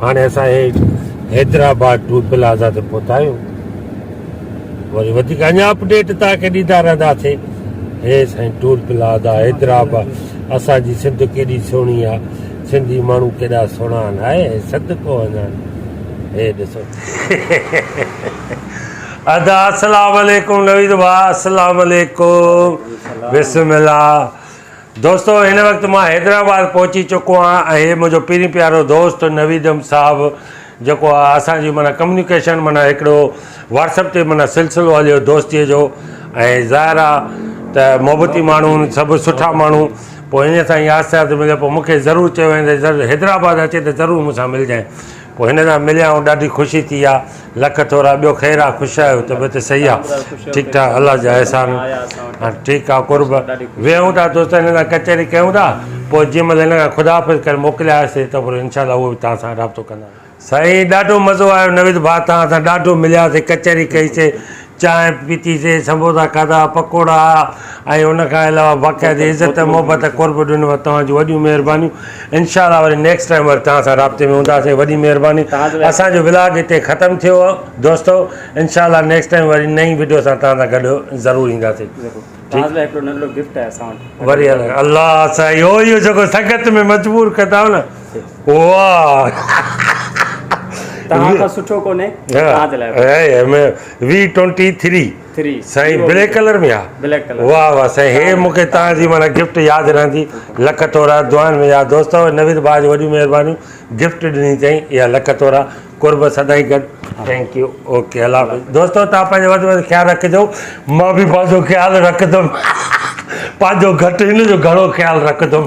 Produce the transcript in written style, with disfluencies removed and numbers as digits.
هاڻي اسان هي Hyderabad tool plaza تي پهتا آهيون وري وڌيڪ اڃا اپڊيٽ توهان کي ڏيندا رهنداسين هي سائين ٽول پلازا حيدرآباد اسان جي سنڌ ڪيڏي سهڻي آ سنڌي ماڻهو ڪيڏا سهڻا آهن هاء صدقو وڃان هي ڏسو ادا السلام عليڪم نويد ڀاء السلام عليڪم بسم الله دوستو هن وقت مان حيدرآباد پهچي چڪو آهيان ۽ هي منهنجو پرين پيارو دوست نويد احمد صاحب جيڪو آهي اسان جي معنيٰ ڪميونيڪيشن معنيٰ هڪڙو واٽس اپ تي معنيٰ سلسلو هليو دوستي جو ۽ ظاهر آهي ته محبتي ماڻهو آهن سڀ سٺا ماڻهو پوء هن سان ئي آهستي آهستي مليو پوء مونکي ضرور چيو ويندي ضرور حيدرآباد اچي ته ضرور مون سان ملجانء پوء هن سان مليا ۽ ڏاڍي خوشي ٿي آ لک ٿورا ٻيو خير آ خوش آهيو طبيعت صحيح آ ٺيڪ ٺاڪ الله جا احسان ها ٺيڪ آ قرب ويهون ٿا دوست هن سان ڪچهري ڪيون ٿا پوء جنهن مهل هن کان خدا حافظ ڪري موڪليا آسي ته پوء انشاء الله اهو به توهان سان رابطو ڪندا سائين ڏاڍو مزو آيو نويد ڀاء توهان سان ڏاڍو ملياسي ڪچهري ڪئي سي چانهه پيتي سي سمبوسا کاڌا پڪوڙا ۽ ان کان علاوه باقاعدي عزت محبت قرب ڏنو توهان جون وڏيون مهربانيون انشاء الله وري نيڪسٽ ٽائيم وري توهان سان رابطي ۾ هونداسين وڏي مهرباني اسان جو ولاگ هتي ختم ٿيو دوستو انشاء الله نيڪسٽ ٽائيم وري نئين وڊيو سان توهان سان گڏ ضرور اينداسين توهان لاء هڪڙو ننڍڙو گفٽ آهي اسان وٽ وري الله سائين اهو اهو جيڪو سنگت ۾ مجبور ڪندا آهيو نه واه توهان کان سٺو ڪونهي توهان جي لاء وي 23 ٿري سائين بليڪ ڪلر ۾ آ بليڪ ڪلر واه واه سائين هي مونکي توهان جي معنيٰ گفٽ ياد رهندي لک ٿورا دعائن ۾ ياد دوستو نويد ڀاء جون وڏيون مهربانيون گفٽ ڏني اٿئي اها لک ٿورا قرب سدائين گڏ thank you okay الله حافظ دوستو توهان پنهنجو وڌ ۾ وڌ خيال رکجو مان به پنهنجو خيال رکندم پنهنجو گهٽ هن جو گهڻو خيال رکندم.